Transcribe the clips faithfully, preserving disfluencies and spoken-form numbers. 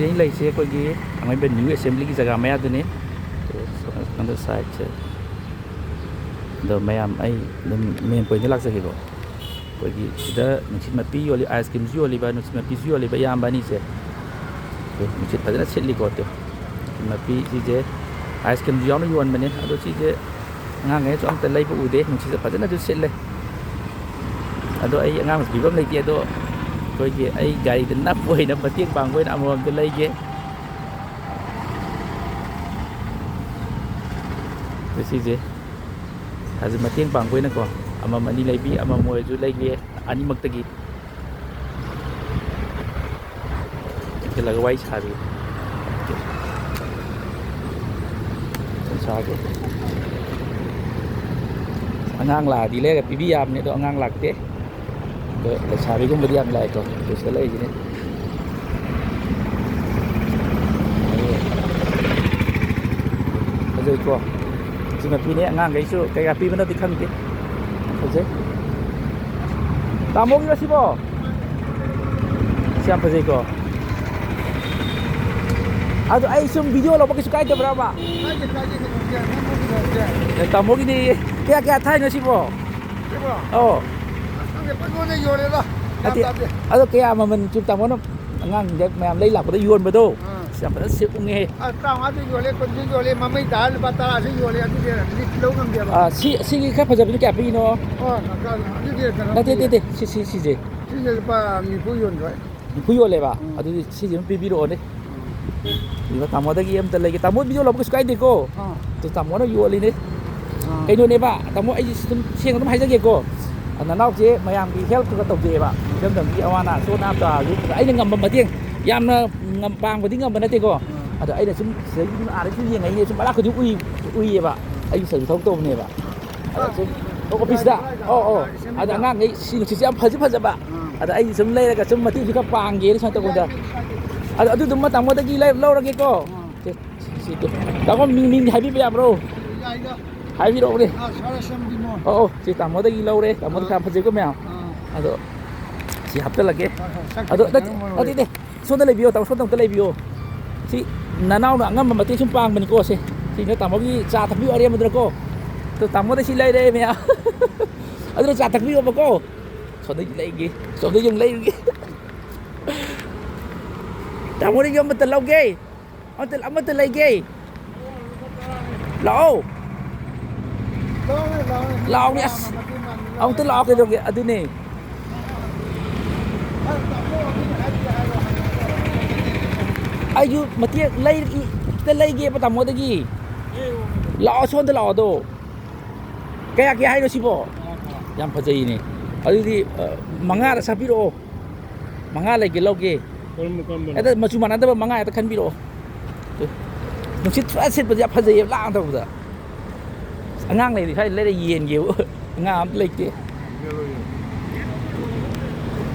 ꯑꯩ ꯂꯩꯁꯦ ꯑꯩꯈꯣꯏꯒꯤ ꯊꯥꯡꯃꯩꯕꯟ ꯅ꯭ꯌꯨ ꯑꯦꯁꯦꯝꯕ꯭ꯂꯤꯒꯤ ꯖꯒꯥ ꯃꯌꯥꯗꯨꯅꯤ꯫ ꯑꯗꯣ ꯁꯣꯝ ꯅꯥꯀꯟꯗ ꯁꯥꯏꯠꯁꯦ꯫ ꯑꯗꯣ ꯃꯌꯥꯝ ꯑꯩ ꯑꯗꯨꯝ ꯃꯦꯟ ꯄꯣꯏꯟꯗ ꯂꯥꯛꯆꯒꯦꯀꯣ꯫ ꯑꯩꯈꯣꯏꯒꯤ ꯁꯤꯗ ꯅꯨꯡꯁꯤꯠ ꯃꯄꯤ ꯌꯣꯜꯂꯤ, ꯑꯥꯏꯁ ꯀ꯭ꯔꯤꯝꯁꯨ ꯌꯣꯜꯂꯤꯕ, ꯅꯨꯡꯁꯤꯠ ꯃꯄꯤꯁꯨ ꯌꯣꯜꯂꯤꯕ ꯏꯌꯥꯝꯕ ꯑꯅꯤꯁꯦ꯫ ꯑꯗꯣ ꯅꯨꯡꯁꯤꯠ ꯐꯖꯅ ꯁꯤꯠꯂꯤꯀꯣ꯫ ꯑꯗꯣ ꯅꯨꯡꯁꯤꯠ ꯃꯄꯤ ꯁꯤꯁꯦ ꯑꯥꯏꯁ ꯀ꯭ꯔꯤꯝꯁꯨ ꯌꯥꯎꯅ ꯌꯣꯟꯕꯅꯦ꯫ ꯑꯗꯣ ꯁꯤꯁꯦ ꯑꯉꯥꯡꯈꯩꯅꯁꯨ ꯑꯝꯇ ꯂꯩꯕ ꯎꯗꯦ꯫ ꯅꯨꯡꯁꯤꯠꯁꯦ ꯐꯖꯅꯁꯨ ꯁꯤꯠꯂꯦ꯫ ꯑꯗꯣ ꯑꯩ ꯑꯉꯥꯡꯁꯨ ꯄꯤꯕꯝ ꯂꯩꯇꯦ꯫ ꯑꯗꯣ ꯑꯩꯈꯣꯏꯒꯤ ꯑꯩ ꯒꯥꯔꯤꯗ ꯅꯞꯄ ꯑꯣꯏꯅ ꯃꯇꯦꯡ ꯄꯥꯡꯕ ꯑꯣꯏꯅ ꯑꯃꯃꯝꯇ ꯂꯩꯒꯦ꯫ ꯑꯗꯣ ꯁꯤꯁꯦ ꯍꯧꯖꯤꯛ ꯃꯇꯦꯡ ꯄꯥꯡꯕ ꯑꯣꯏꯅꯀꯣ, ꯑꯃꯃꯝ ꯑꯅꯤ ꯂꯩꯕꯤ, ꯑꯃꯃꯝ ꯑꯣꯏꯔꯁꯨ ꯂꯩꯒꯦ, ꯑꯅꯤꯃꯛꯇꯒꯤ꯫ ꯆꯦꯜꯂꯒ ꯋꯥꯔꯤ ꯁꯥꯔꯤ꯫ ꯁꯥꯒꯦ꯫ ꯑꯉꯥꯡ ꯂꯥꯛꯑꯗꯤ ꯂꯩꯔꯒ ꯄꯤꯕꯤ ꯌꯥꯕꯅꯦ, ꯑꯗꯣ ꯑꯉꯥꯡ ꯂꯥꯛꯇꯦ꯫ ꯑꯗꯣ ꯂꯩꯁꯥꯕꯤꯒꯨꯝꯕꯗꯤ ꯌꯥꯝ ꯂꯥꯛꯑꯦꯀꯣ, ꯑꯩꯈꯣꯏ ꯁꯤꯗ ꯂꯩꯔꯤꯁꯤꯅꯦ꯫ ꯐꯖꯩꯀꯣ꯫ ꯁꯤ ꯃꯄꯤꯅꯦ, ꯑꯉꯥꯡꯈꯩꯁꯨ ꯀꯌꯥ ꯄꯤꯕꯅꯣꯗꯤ ꯈꯪꯗꯦ꯫ ꯐꯖꯩ꯫ ꯇꯥꯃꯣꯒꯤꯔꯣ ꯁꯤꯕꯣ? ꯁꯤ ꯌꯥꯝ ꯐꯖꯩꯀꯣ꯫ ꯑꯗꯣ ꯑꯩ ꯁꯨꯝ ꯚꯤꯗꯤꯑꯣ ꯂꯧꯕ ꯀꯩꯁꯨ ꯀꯥꯏꯗꯕ꯭ꯔꯕ? ꯀꯥꯏꯗꯦ, ꯀꯥꯏꯗꯦ, ꯀꯩꯗꯧꯔꯒꯦ? ꯅꯪꯕꯨ ꯀꯩꯗꯧꯔꯒꯦ? ꯇꯥꯃꯣꯒꯤꯗꯤ ꯀꯌꯥ ꯀꯌꯥ ꯊꯥꯏꯅꯣ ꯁꯤꯕꯣ? ꯁꯤꯕꯣ? ꯑꯧ꯫ ꯑꯁ, ꯈꯪꯗꯦ, ꯄꯪꯌꯣꯟꯗ ꯌꯣꯜꯂꯦꯗ꯫ ꯒ꯭ꯌꯥꯟ ꯅꯠꯇꯦ, ꯇꯥꯗꯦ꯫ ꯑꯗꯣ ꯀꯌꯥ ꯃꯃꯜ ꯁꯨꯝ ꯇꯥꯃꯣꯅ ꯑꯉꯥꯡꯁꯤꯡꯗ ꯃꯌꯥꯝ ꯂꯩ ꯂꯥꯛꯄꯗ ꯌꯣꯟꯕꯗꯣ? ꯑꯥ꯫ ꯑꯁ, ꯌꯥꯝ ꯐꯖꯅ ꯁꯦꯠ ꯎꯪꯉꯦꯍꯦ꯫ ꯑꯁ, ꯇꯔꯥꯃꯉꯥꯗꯤ ꯌꯣꯜꯂꯦ, ꯀꯨꯟꯗꯤ ꯌꯣꯜꯂꯦ, ꯃꯃꯩ ꯇꯥꯔ ꯂꯨꯄꯥ ꯇꯔꯥꯗꯤ ꯌꯣꯜꯂꯦ, ꯑꯗꯨꯗꯤ, ꯑꯗꯨꯗꯤ ꯂꯧ ꯉꯝꯗꯦꯕ꯫ ꯑꯥ, ꯁꯤ, ꯁꯤꯒꯤ ꯈꯔ ꯐꯖꯕꯗꯨ ꯀꯌꯥ ꯄꯤꯔꯤꯅꯣ? ꯑꯣ, ꯑꯗꯨꯗꯤ ꯀꯩꯅꯣ ꯅꯠꯇꯦ, ꯄꯤꯌꯦ꯫ ꯅꯠꯇꯦ, ꯁꯤ, ꯁꯤ, ꯁꯤꯁꯦ꯫ ꯁꯤꯁꯦ ꯂꯨꯄꯥ ꯅꯤꯐꯨ ꯌꯣꯟꯈ꯭ꯔꯦ꯫ ꯅꯤꯐꯨ ꯌꯣꯜꯂꯦꯕ? ꯎꯝ꯫ ꯑꯗꯨꯗꯤ ꯁꯤꯁꯦ ꯑꯗꯨꯝ ꯄꯤꯕꯤꯔꯛꯑꯣꯅꯦ꯫ ꯎꯝ꯫ ꯑꯗꯨꯒ ꯇꯥꯃꯣꯗꯒꯤ ꯑꯝꯇ ꯂꯩꯒꯦ꯫ ꯇꯥꯃꯣ ꯚꯤꯗꯤꯑꯣ ꯂꯧꯕ ꯀꯩꯁꯨ ꯀꯥꯏꯗꯦꯀꯣ꯫ ꯑꯥ꯫ ꯑꯗꯨ ꯇꯥꯃꯣꯅ ꯌꯣꯜꯂꯤꯅꯦ꯫ ꯑꯥ꯫ ꯀꯩꯅꯣꯅꯦꯕ, ꯇꯥꯃꯣ, ꯑꯩꯁꯦ ꯑꯗꯨꯝ ꯁꯦꯡꯅ ꯑꯗꯨꯝ ꯍꯥꯏꯖꯒꯦꯀꯣ꯫ ꯅꯅꯥꯎꯁꯦ ꯃꯌꯥꯝꯒꯤ ꯍꯦꯜꯞ ꯈꯔ ꯈꯔ ꯇꯧꯖꯩꯑꯕ꯫ ꯏꯔꯝꯗꯝꯒꯤ ꯑꯋꯥ ꯑꯅꯥ ꯑꯁꯣꯛ ꯑꯅꯥ ꯇꯥꯔꯁꯨ ꯑꯩꯅ ꯉꯝꯕ ꯃꯇꯦꯡ, ꯌꯥꯝꯅ ꯉꯝ-, ꯄꯥꯡꯕꯗꯤ ꯉꯝꯕ ꯅꯠꯇꯦꯀꯣ꯫ ꯑꯥ꯫ ꯑꯗꯣ ꯑꯩꯅ ꯁꯨꯝ ꯁꯤꯗꯒꯤ ꯑꯗꯨꯝ ꯑꯥꯗꯒꯤ ꯁꯨꯝ ꯌꯦꯡꯉꯛꯏꯅꯦ, ꯁꯨꯝ ꯃꯔꯥ ꯈꯨꯗꯤꯡ ꯎꯏ-, ꯎꯏꯌꯦꯕ꯫ ꯑꯩꯒꯤ ꯁꯔꯚꯤꯁ ꯊꯕꯛ ꯇꯧꯕꯅꯦꯕ꯫ ꯑꯗ ꯁꯨꯝ ꯑꯣꯐꯤꯁꯇ? ꯑꯧ, ꯑꯧ꯫ ꯑꯗ ꯑꯉꯥꯡꯈꯩ ꯁꯤ ꯅꯨꯡꯁꯤꯠꯁꯦ ꯌꯥꯝ ꯐꯁꯨ ꯐꯖꯕ꯫ ꯑꯥ꯫ ꯑꯗ ꯑꯩ ꯁꯨꯝ ꯂꯩꯔꯒ ꯁꯨꯝ ꯃꯇꯦꯡꯁꯨ ꯈꯔ ꯄꯥꯡꯒꯦꯅ ꯁꯨꯃꯥꯏꯅ ꯇꯧꯕꯗ꯫ ꯑꯗ ꯑꯗꯨꯗꯨꯃ ꯇꯥꯃꯣꯗꯒꯤ ꯂꯩ-, ꯂꯧꯔꯒꯦꯀꯣ꯫ ꯑꯥ꯫ ꯁꯦ, ꯁꯤ, ꯁꯤ, ꯇꯥꯃꯣ ꯃꯤꯡ, ꯃꯤꯡ ꯍꯥꯏꯕꯤꯕ ꯌꯥꯕ꯭ꯔꯣ? ꯌꯥꯏꯗ꯫ ꯍꯥꯏꯕꯤꯔꯛꯎꯅꯦ꯫ ꯑꯥ, ꯁꯥꯔ ꯁꯦꯝꯕꯤꯃꯣ꯫ ꯑꯧ, ꯑꯧ, ꯁꯤ ꯇꯥꯃꯣꯗꯒꯤ ꯂꯧꯔꯦ꯫ ꯇꯥꯃꯣꯗꯤ ꯑꯥ꯫ ꯈꯔ ꯐꯖꯩꯀꯣ ꯃꯌꯥꯝ꯫ ꯑꯥ꯫ ꯑꯗꯣ ꯁꯤ ꯍꯥꯞꯆꯜꯂꯒꯦ꯫ ꯍꯣꯏ, ꯍꯣꯏ, ꯁꯛ ꯑꯗꯣ ꯈꯤꯇꯪ ꯅꯠꯇꯦ, ꯃꯔꯨ ꯅꯠꯇꯦ, ꯑꯣꯏ꯫ ꯅꯠꯇꯦ꯫ ꯁꯣꯝꯗ ꯂꯩꯕꯤꯌꯣ, ꯇꯥꯃꯣ, ꯁꯣꯝꯗ ꯑꯝꯇ ꯂꯩꯕꯤꯌꯣ꯫ ꯁꯤ ꯅꯅꯥꯎꯅ ꯑꯉꯝꯕ ꯃꯇꯦꯡ ꯁꯨꯝ ꯄꯥꯡꯕꯅꯤꯀꯣ꯫ ꯁꯦ, ꯁꯤꯅ ꯇꯥꯃꯣꯒꯤ ꯆꯥ ꯊꯛꯄꯤꯌꯨ ꯑꯔꯦꯝꯕꯗꯨꯅꯀꯣ꯫ ꯑꯗꯣ ꯇꯥꯃꯣꯗ ꯁꯤ ꯂꯩꯔꯦ ꯃꯌꯥꯝ꯫ ꯑꯗꯨꯅ ꯆꯥ ꯊꯛꯄꯤꯌꯣꯕꯀꯣ꯫ ꯁꯣꯝꯗꯒꯤ ꯂꯩꯒꯦ, ꯁꯣꯝꯗꯒꯤ ꯑꯃꯨꯛ ꯂꯩꯔꯨꯒꯦ꯫ ꯇꯥꯃꯣꯗꯒꯤ ꯑꯃꯠꯇ ꯂꯧꯒꯦ꯫ ꯑꯃꯠꯇ, ꯑꯃꯠꯇ ꯂꯩꯒꯦ꯫ ꯂꯥꯛꯑꯣ꯫ ꯂꯥꯛꯑꯣꯅꯦ, ꯑꯁ꯫ ꯑꯃꯨꯛꯇ ꯂꯥꯛꯑꯣ, ꯀꯩꯗꯧꯔꯒꯦ? ꯑꯗꯨꯅꯦ꯫ ꯑꯩꯁꯨ ꯃꯇꯦꯛ ꯂꯩ-, ꯈꯤꯇ ꯂꯩꯒꯦꯕ ꯇꯥꯃꯣꯗꯒꯤ꯫ ꯂꯥꯛꯑꯣ, ꯁꯣꯝꯗ ꯂꯥꯛꯑꯣ ꯑꯗꯣ꯫ ꯀꯌꯥ, ꯀꯌꯥ ꯍꯥꯏꯅꯣ ꯁꯤꯕꯣ? ꯌꯥꯝ ꯐꯖꯩꯅꯦ꯫ ꯑꯗꯨꯗꯤ, ꯑ, ꯃꯉꯥꯗ ꯁꯥꯕꯤꯔꯛꯑꯣ꯫ ꯃꯉꯥ ꯂꯩꯒꯦ, ꯂꯧꯒꯦ꯫ ꯀꯔꯝꯕ, ꯀꯔꯝꯕꯅꯣ? ꯍꯦꯛꯇ ꯃꯆꯨ ꯃꯥꯟꯅꯗꯕ ꯃꯉꯥ ꯍꯦꯛꯇ ꯈꯟꯕꯤꯔꯛꯑꯣ꯫ ꯅꯨꯡꯁꯤꯠ ꯐꯖ ꯁꯤꯠꯄꯁꯦ ꯌꯥꯝ ꯐꯖꯩꯌꯦꯕ, ꯂꯥꯡ ꯇꯧꯕꯗ꯫ ꯑꯉꯥꯡ ꯂꯩꯔꯗꯤ ꯁ꯭ꯋꯥꯏꯗ ꯂꯩꯔ ꯌꯦꯟꯒꯦꯕꯨ꯫ ꯑꯉꯥꯡ ꯑꯝꯇ ꯂꯩꯇꯦ꯫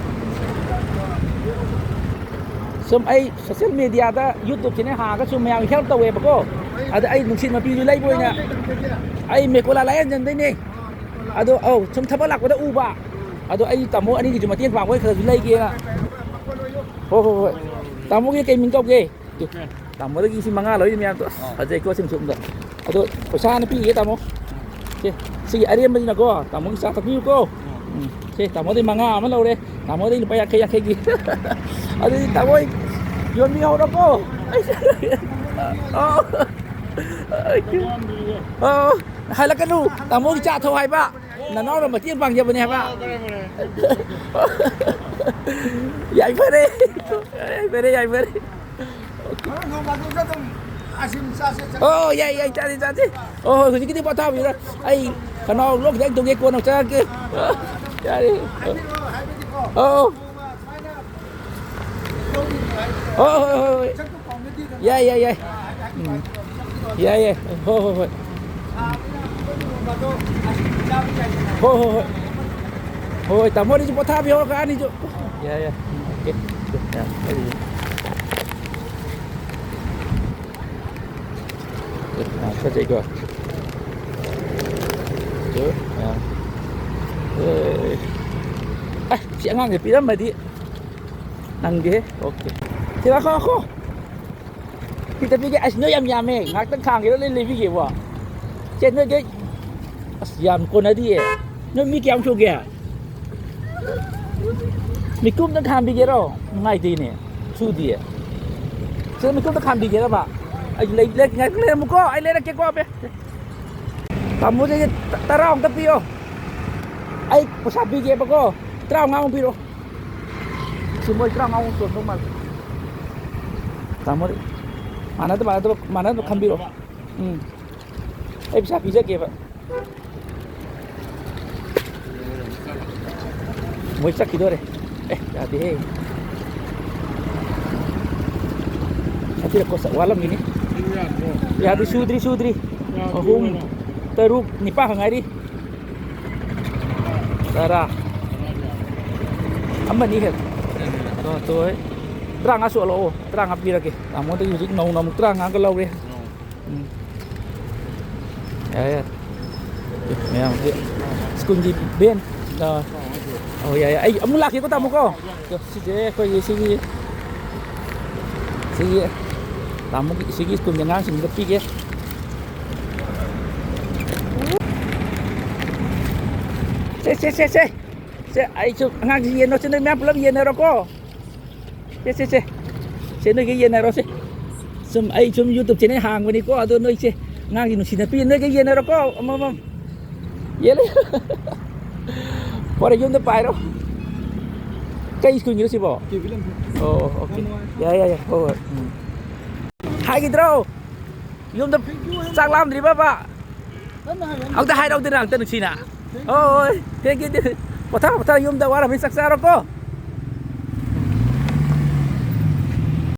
ꯁꯨꯝ ꯑꯩ social media ꯗ, YouTube channel ꯍꯥꯡꯉꯒ ꯁꯨꯝ ꯃꯌꯥꯝꯒꯤ help ꯇꯧꯋꯦꯕꯀꯣ꯫ ꯑꯗ ꯑꯩ ꯅꯨꯡꯁꯤꯠ ꯃꯄꯤꯁꯨ ꯂꯩꯕ ꯑꯣꯏꯅ ꯑꯩ ꯃꯦꯀꯣꯂꯥ ꯂꯥꯏꯌꯦꯟꯖꯝꯗꯩꯅꯦ꯫ ꯑꯗꯣ, ꯑꯧ, ꯁꯨꯝ ꯊꯕꯛ ꯂꯥꯛꯄꯗ ꯎꯕ꯫ ꯑꯗꯣ ꯑꯩ ꯇꯥꯃꯣ ꯑꯅꯤꯒꯤꯁꯨ ꯃꯇꯦꯡ ꯄꯥꯡꯕ ꯑꯣꯏ ꯈꯔꯁꯨ ꯂꯩꯒꯦꯅ꯫ ꯍꯣꯏ, ꯍꯣꯏ, ꯍꯣꯏ꯫ ꯇꯥꯃꯣꯒꯤ ꯀꯩ ꯃꯤꯡ ꯀꯧꯒꯦ? ꯇꯥꯃꯣꯗꯒꯤ ꯁꯤ ꯃꯉꯥ ꯂꯧꯔꯤ ꯃꯌꯥꯝꯗꯣ, ꯑꯁ, ꯑꯥ꯫ ꯐꯖꯩꯀꯣ, ꯁꯤꯡꯁꯨ ꯑꯝꯗ꯫ ꯑꯗꯣ ꯄꯩꯁꯥ ꯍꯥꯟꯅ ꯄꯤꯒꯦ, ꯇꯥꯃꯣ꯫ ꯁꯦ, ꯁꯤꯒꯤ ꯑꯔꯦꯝꯕꯁꯤꯅꯀꯣ, ꯇꯥꯃꯣꯒꯤ ꯆꯥ ꯊꯛꯄꯤꯌꯨꯀꯣ꯫ ꯎꯝ, ꯁꯦ, ꯇꯥꯃꯣꯗꯒꯤ ꯃꯉꯥ ꯑꯃ ꯂꯧꯔꯦ꯫ ꯇꯥꯃꯣꯗꯒꯤ ꯂꯨꯄꯥ ꯌꯥꯡꯈꯩ, ꯌꯥꯡꯈꯩꯒꯤ꯫ ꯑꯗꯨꯗꯤ ꯇꯥꯃꯣ, ꯌꯣꯟꯕꯤꯍꯧꯔꯣꯀꯣ꯫ ꯑꯣ꯫ ꯑꯣ꯫ ꯍꯜꯂꯛꯀꯅꯨ, ꯇꯥꯃꯣꯒꯤ ꯆꯥ ꯊꯧ ꯍꯥꯏꯕ꯫ ꯅꯅꯥꯎꯅ ꯃꯇꯦꯡ ꯄꯥꯡꯖꯕꯅꯦ ꯍꯥꯏꯕ꯫ ꯌꯥꯏꯐꯔꯦ꯫ ꯌꯥꯏꯐꯔꯦ, ꯌꯥꯏꯐꯔꯦ꯫ ꯅꯣꯡ ꯐꯥꯗꯣꯛꯁꯨ ꯑꯗꯨꯝ ꯑꯁꯤꯝ ꯆꯥꯁꯦ, ꯆꯠꯁꯦ꯫ ꯑꯣ, ꯌꯥꯏ, ꯌꯥꯏ, ꯆꯥꯁꯦ, ꯆꯥꯁꯦ꯫ ꯑꯣ, ꯍꯣꯏ, ꯍꯧꯖꯤꯛꯀꯤꯗꯤ ꯄꯣꯊꯥꯕꯤꯔꯣ꯫ ꯑꯩ ꯈꯅꯥꯎ ꯂꯣꯛ ꯈꯤꯇꯪ ꯇꯧꯒꯦ, ꯀꯣꯟꯅ ꯆꯥꯔꯛꯀꯦ꯫ ꯌꯥꯔꯦ꯫ ꯍꯥꯏꯕꯤꯔꯛꯑꯣ, ꯍꯥꯏꯕꯗꯤꯀꯣ꯫ ꯑꯣ꯫ ꯅꯣꯡꯃ ꯁꯨꯃꯥꯏꯅ ꯇꯧꯕꯤꯔꯣ ꯍꯥꯏꯕꯗꯣ꯫ ꯍꯣꯏ, ꯍꯣꯏ, ꯍꯣꯏ, ꯍꯣꯏ꯫ ꯆꯠꯄ ꯀꯥꯎꯅꯗꯦꯗꯅ꯫ ꯌꯥꯏ, ꯌꯥꯏ, ꯌꯥꯏ꯫ ꯎꯝ꯫ ꯌꯥꯏ, ꯌꯥꯏ꯫ ꯍꯣꯏ, ꯍꯣꯏ, ꯍꯣꯏ꯫ ꯁꯥꯕꯅꯤꯅ ꯑꯩꯈꯣꯏ ꯅꯣꯡ ꯐꯥꯗꯣꯛ ꯑꯁꯤꯝ ꯆꯥꯕ ꯌꯥꯏꯗꯅ꯫ ꯍꯣꯏ, ꯍꯣꯏ, ꯍꯣꯏ꯫ ꯍꯣꯏ, ꯍꯣꯏ, ꯇꯥꯃꯣ ꯑꯅꯤꯁꯨ ꯄꯣꯊꯥꯕꯤꯍꯧꯔꯣ, ꯀꯥ ꯑꯅꯤꯁꯨ꯫ ꯌꯥꯏ, ꯌꯥꯏ꯫ ꯑꯣꯀꯦ꯫ ꯌꯥꯝ ꯐꯩ꯫ ꯌꯥꯝ ꯐꯖꯩꯀꯣ꯫ ꯑꯦ꯫ ꯑꯦ꯫ ꯑꯦ, ꯁꯤ ꯑꯉꯥꯡꯁꯦ ꯄꯤꯔꯝꯃꯗꯤ꯫ ꯅꯪꯗꯦꯍꯦ꯫ ꯑꯣꯀꯦ꯫ ꯁꯤ ꯉꯥꯏꯈꯣ, ꯉꯥꯏꯈꯣ꯫ ꯈꯤꯇ ꯄꯤꯒꯦ꯫ ꯑꯁ, ꯅꯣꯏ ꯌꯥꯝ ꯌꯥꯝꯃꯦ꯫ ꯉꯥꯏꯍꯥꯛꯇꯪ ꯈꯥꯡꯒꯦꯔꯣ? ꯂꯣꯏ ꯂꯩꯕꯤꯒꯦꯕꯣ꯫ ꯁꯦ, ꯅꯣꯏꯒꯤ, ꯑꯁ, ꯌꯥꯝ ꯀꯣꯟꯅꯗꯤꯌꯦ꯫ ꯅꯣꯏ ꯃꯤ ꯀꯌꯥꯝ ꯁꯨꯒꯦ? ꯃꯤꯀꯨꯞꯇ ꯈꯥꯝꯕꯤꯒꯦꯔꯣ? ꯅꯨꯡꯉꯥꯏꯇꯦꯅꯦ꯫ ꯁꯨꯗꯤꯌꯦ꯫ ꯁꯤꯗ ꯃꯤꯀꯨꯞꯇ ꯈꯥꯝꯕꯤꯒꯦꯔꯕ? ꯑꯩ ꯂꯩ-, ꯂꯩ-, ꯉꯥꯏꯍꯥꯛ ꯂꯩꯔꯝꯃꯨꯀꯣ꯫ ꯑꯩ ꯂꯩꯔꯛꯀꯦꯀꯣ, ꯑꯕꯦ꯫ ꯇꯥꯃꯣꯗꯒꯤ ꯇ-, ꯇꯔꯥꯃꯨꯛꯇ ꯄꯤꯌꯣ꯫ ꯑꯩ ꯄꯩꯁꯥ ꯄꯤꯒꯦꯕꯀꯣ꯫ ꯇꯔꯥꯃꯉꯥꯃꯨꯛ ꯄꯤꯔꯣ꯫ ꯁꯤ ꯃꯣꯏ ꯇꯔꯥꯃꯉꯥꯃꯨꯛ ꯇꯣꯟꯗꯧ ꯃꯥꯜꯂꯦ꯫ ꯇꯥꯃꯣꯗꯤ ꯃꯥꯟꯅꯗ, ꯃꯥꯟꯅꯗꯕ, ꯃꯥꯟꯅꯗꯕ ꯈꯟꯕꯤꯔꯣ꯫ ꯎꯝ꯫ ꯑꯩ ꯄꯩꯁꯥ ꯄꯤꯖꯒꯦꯕ꯫ ꯃꯣꯏ ꯆꯠꯈꯤꯗꯣꯔꯦ꯫ ꯑꯦ, ꯌꯥꯗꯦꯍꯦ꯫ ꯍꯥꯏꯕꯤꯔꯛꯄ ꯆ-, ꯋꯥꯠꯂꯝꯒꯤꯅꯤ꯫ ꯌꯥꯗ꯭ꯔꯤ, ꯁꯨꯗ꯭ꯔꯤ, ꯁꯨꯗ꯭ꯔꯤ꯫ ꯑꯍꯨꯝ, ꯇꯔꯨꯛ, ꯅꯤꯄꯥꯟ ꯈꯛ ꯉꯥꯏꯔꯤ꯫ ꯇꯔꯥ꯫ ꯑꯃꯅꯤ ꯍꯦꯜ-, ꯑ, ꯇꯣꯏ꯫ ꯇꯔꯥꯃꯉꯥ ꯁꯨꯍꯜꯂꯛꯑꯣ꯫ ꯇꯔꯥꯃꯉꯥ ꯄꯤꯔꯒꯦ꯫ ꯇꯥꯃꯣꯗꯒꯤ ꯍꯧꯖꯤꯛ ꯅꯧꯅ ꯑꯃꯨꯛ ꯇꯔꯥꯃꯉꯥꯒ ꯂꯧꯔꯦ꯫ ꯎꯝ꯫ ꯌꯥꯔꯦ, ꯌꯥꯔꯦ꯫ ꯃꯌꯥꯝꯁꯦ ꯁ꯭ꯀꯨꯜꯒꯤ ꯚꯦꯟ, ꯑ, ꯑꯣ, ꯌꯥꯏ, ꯌꯥꯏ꯫ ꯑꯩ ꯑꯃꯨꯛ ꯂꯥꯛꯀꯦꯀꯣ, ꯇꯥꯃꯣꯀꯣ꯫ ꯁꯤꯁꯦ ꯑꯩꯈꯣꯏꯒꯤ ꯁꯤꯒꯤ, ꯁꯤꯒꯤ ꯇꯥꯃꯣꯒꯤ, ꯁꯤꯒꯤ ꯁ꯭ꯀꯨꯜꯒꯤ ꯑꯉꯥꯡꯁꯤꯡꯁꯤꯗ ꯄꯤꯒꯦ꯫ ꯁꯦ, ꯁꯦ, ꯁꯦ, ꯁꯦ꯫ ꯁꯦ, ꯑꯩꯁꯨ ꯑꯉꯥꯡꯁꯤ ꯌꯦꯟꯅꯣ, ꯁꯤ ꯅꯣꯏ ꯃꯌꯥꯝ ꯄꯨꯂꯞ ꯌꯦꯟꯅꯔꯣꯀꯣ꯫ ꯁꯦ, ꯁꯦ, ꯁꯦ꯫ ꯁꯦ, ꯅꯣꯏꯒꯤ ꯌꯦꯟꯅꯔꯣꯁꯦ꯫ ꯁꯨꯝ, ꯑꯩ ꯁꯨꯝ YouTube channel ꯍꯥꯡꯕꯅꯤꯀꯣ, ꯑꯗꯣ ꯅꯣꯏꯁꯦ ꯑꯉꯥꯡꯁꯤ ꯅꯨꯡꯁꯤꯅ ꯄꯤ-, ꯅꯣꯏꯒꯤ ꯌꯦꯟꯅꯔꯣꯀꯣ, ꯑꯃꯃꯝ꯫ ꯌꯦꯜꯂꯦ꯫ ꯐꯔꯦ, ꯌꯨꯝꯗ ꯄꯥꯏꯔꯣ꯫ ꯀꯩ ꯁ꯭ꯀꯨꯜꯒꯤꯅꯣ ꯁꯤꯕꯣ? ꯀꯦ ꯕꯤ ꯂꯝꯐꯦꯜ꯫ ꯑꯣ, ꯑꯣꯀꯦ꯫ ꯌꯥꯝ ꯅꯨꯡꯉꯥꯏ꯫ ꯌꯥꯏ, ꯌꯥꯏ, ꯌꯥꯏ꯫ ꯍꯣꯏ, ꯍꯣꯏ꯫ ꯎꯝ꯫ ꯍꯥꯏꯈꯤꯗ꯭ꯔꯣ? ꯌꯨꯝꯗ ꯆꯥꯛ ꯂꯥꯝꯗ꯭ꯔꯤꯕꯕ? ꯀꯟꯅ ꯍꯥꯏꯌꯣ꯫ ꯑꯝꯇ ꯍꯥꯏꯔꯛꯎꯗꯅ, ꯑꯝꯇ ꯅꯨꯡꯁꯤꯅ꯫ ꯍꯣꯏ, ꯍꯣꯏ꯫ Thank you, thank you꯫ ꯄꯣꯊꯥ, ꯄꯣꯊꯥ, ꯌꯨꯝꯗ ꯋꯥꯔꯝꯃꯤ, ꯆꯥꯛ ꯆꯥꯔꯣꯀꯣ꯫